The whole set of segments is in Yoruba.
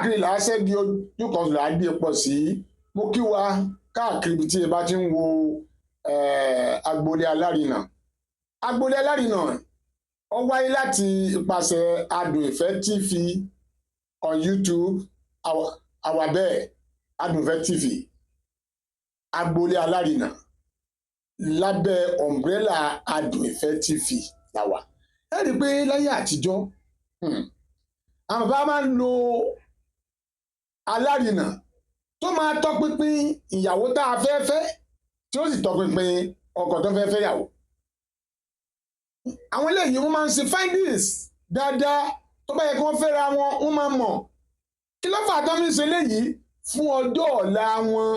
Káàkiri là á ṣẹ́gi, ojú kan là á dé pọ̀ sí. Mo kí wa káàkiri ibi tí ẹ bá ti ń wo Agboolé Alárinà. Agboolé Alárinà, ó wáyé láti ipasẹ̀ Adùn Ìfẹ́ TV on YouTube. Àwa bẹ́ẹ̀, Adùn Ìfẹ́ TV, Agboolé Alárinà, lábẹ́ umbrella Adùn Ìfẹ́ TV la wà. Ẹ rí i pé láyé àtijọ́, àwọn bàbá máa ń lo alárinà tó máa tọpinpin ìyàwó tá a fẹ́ fẹ́, tí ó sì tọpinpin ọkọ tó fẹ́ fẹ́ yàwó. Àwọn eléyìí, wọ́n máa ń ṣe findings dáadáa. Tó bá yẹ kí wọ́n fẹ́ra wọn, wọ́n máa mọ̀ kí ló fà tó fi ń ṣe léyìí fún ọjọ́ ọ̀la wọn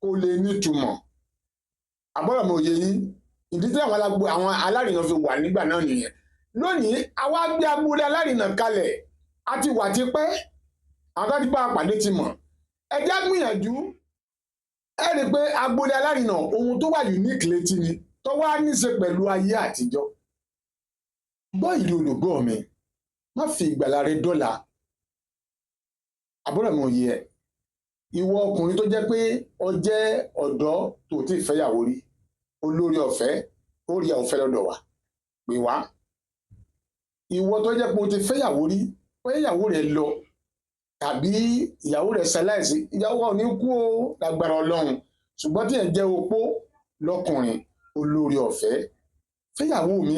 kò lè nítumọ̀. Àbọ̀rọ̀ mi ò yé yín? Ìdí tí àwọn alágbo, àwọn alárinà fi wà nígbà náà nìyẹn. Lónìí, àwa gbé Agboolé Alárinà kalẹ̀. A ti wà tipẹ́, àwọn tó ti bá a pàdé ti mọ̀. Ẹ jẹ́ gbìyànjú. Ẹ rí i pé Agboolé Alárinà, ohun tó wà unique létí ni, tó wá ní í ṣe pẹ̀lú ayé àtijọ́. Gbọ́ ìlú, olùgbọ́ mi, má fi ìgbàlà rẹ dọ́là. Àbúrò mi, ò yẹ ẹ. Ìwọ ọkùnrin tó jẹ́ pé o jẹ́ ọ̀dọ́ tó ti fẹ́yàwó rí, olórí ọ̀fẹ́, ó rí ọ̀fẹ́ lọ́dọ̀ wa, pè wá. Ìwọ tó jẹ́ pé o ti fẹ́yàwó rí, pé ìyàwó rẹ lọ tàbí ìyàwó rẹ ṣaláìsí, ìyàwó ò ní kú o, lágbára Ọlọ́run, ṣùgbọ́n tí ẹ̀ jẹ́ opó lọ́kùnrin, olórí ọ̀fẹ́, fẹ́yàwó mi,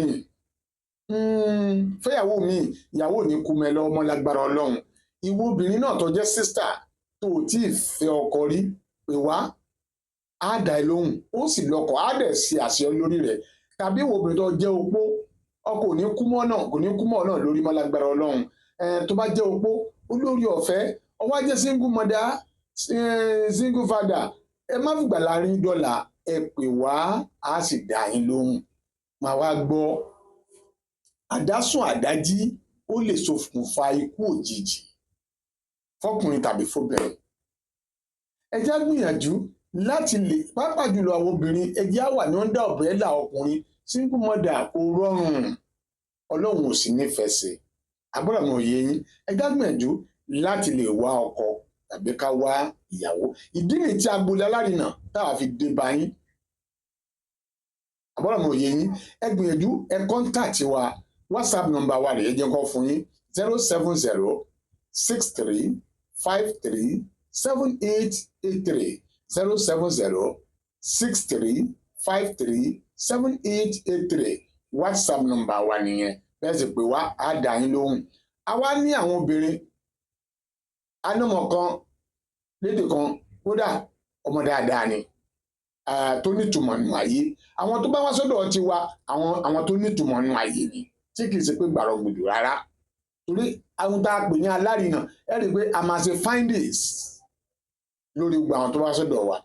fẹ́yàwó mi, ìyàwó ò ní kú mẹ́ lọ́mọ, lágbára Ọlọ́run. Ìwọ obìnrin náà tó jẹ́ sister tó o tí ì fẹ́ ọkọ rí, pè wá, á dá ẹ lóhùn, ó sì lọ́kọ, á dẹ̀ ṣe àṣeyọrí lórí rẹ̀. Tàbí ìwọ obìnrin tó jẹ́ opó, ọkọ ò ní kú mọ́ náà, kò ní kú mọ́ náà lórí mọ́, lágbára Ọlọ́run. Tó bá jẹ́ opó, olórí ọ̀fẹ́, ó wá jẹ́ single mother, single father, ẹ má fìgbà láàrin dọ́là. Ẹ pè wá, á sì dá yín lóhùn. Máa wá gbọ́, àdásùn àdájí, ó lè ṣokùnfà ikú òjijì fọkùnrin tàbí fóbìnrin. Ẹ jẹ́ gbìyànjú láti lè, pàápàá jùlọ àwọn obìnrin, ẹ jẹ́ á wà ní under umbrella ọkùnrin. Single mother kò rọrùn, Ọlọ́run ò sì nífẹ̀ẹ́ sí. Àbúrò mi, ò yé yín? Ẹ jẹ́ gbìyànjú láti lè wá ọkọ tàbí ká wá ìyàwó. Ìdí nìyí tí Agboolé Alárinà táwa fi dé bá yín. Àbúrò mi, ò yé yín? Ẹ gbìyànjú, ẹ contact wa. WhatsApp number wa rèé, jẹ́ kó fún yín: 07063537883, 07063537883. WhatsApp number wa nìyẹn. Bẹ́ẹ̀ sì pé wá, á dá yín lóhùn. Àwa ní àwọn obìnrin anọ́mọ kan lédè kan, kódà ọmọ dáadáa ni, tó nítumọ̀ nù ayé. Àwọn tó bá wá sọ́dọ̀ tiwa, àwọn tó nítumọ̀ nù ayé ni, tí kì í ṣe pé gbàrọ̀ gbùdù rárá, torí àwọn tá a pè ní alárinà, ẹ rí i pé a máa ṣe findings lórí gbogbo àwọn tó bá sọ́dọ̀ wa.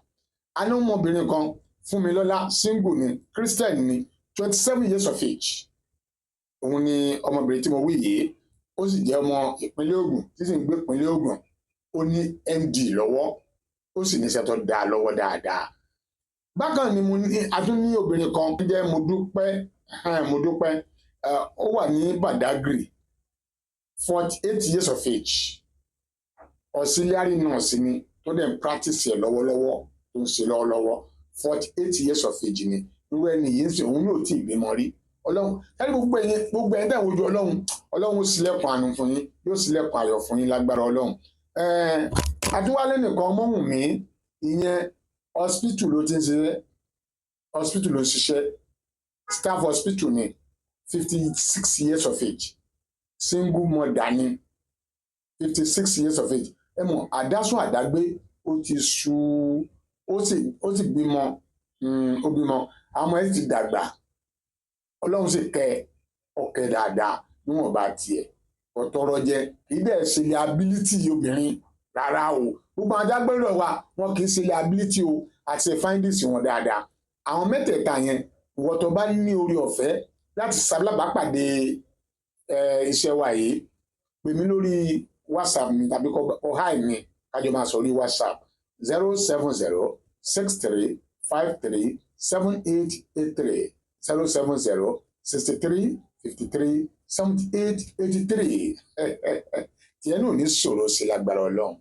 A ní ọmọbìnrin kan, Fúnmilọ́lá, single ni, Christian ni, 27 years of age. Òun ni ọmọbìnrin tí mo wí yìí. Ó sì jẹ́ ọmọ ìpínlẹ̀ Ògùn, tí sì ń gbé ìpínlẹ̀ Ògùn. Ó ní ND lọ́wọ́, ó sì níṣẹ́ tó dáa lọ́wọ́ dáadáa. Bákan ni mo ní, a tún ní obìnrin kan tó jẹ́ Modúpẹ́. Modúpẹ́, ó wà ní Badagry, 48 years of age, auxiliary nurse ni, tó dẹ̀ ń practice ẹ̀ lọ́wọ́lọ́wọ́, tó ń ṣe lọ́wọ́lọ́wọ́. 48 years of age ni irú ẹni yìí ń sìn. Òun náà tí ì bímọ rí. Ọlọ́run ẹni gbogbo ẹ̀yin tẹ̀ ń wojú Ọlọ́run, Ọlọ́run ṣílẹ̀kùn àánú fún yín, yóò ṣílẹ̀kùn ayọ̀ fún yín, lágbára Ọlọ́run. Adúwálé nìkan mọ́hùn mí, ìyẹn hospital ló ti ń ṣiṣẹ́, hospital ló ń ṣiṣẹ́, staff hospital ni, 56 years of age, single mother ni, 56 years of age. Ẹ mọ̀, àdásùn àdágbé, ó ti sú, ó sì bímọ, ó bímọ, àwọn ọmọ ẹ̀ sì ti dàgbà. Ọlọ́run sì kẹ́ ọkẹ́ dáadáa níwọ̀nba tiẹ̀, ọ̀tọ̀rọ̀ jẹ, kì í dẹ̀ ṣe liability obìnrin rárá o. Gbogbo àwọn ajágbélẹ̀ wa, wọn kì í ṣe liability o, àti ṣe findings wọn dáadáa. Àwọn mẹ́tẹ̀ẹ̀ta yẹn, ìwọ tó bá ní orí ọ̀fẹ́ láti ṣalábàápàdé iṣẹ́ wa yìí, pè mí lórí WhatsApp mi tàbí kọ hi mi, kájọ máa sọ orí WhatsApp: 07063537883, 07063537883. Tiẹ̀ náà ò ní ṣòro sí lágbára Ọlọ́run.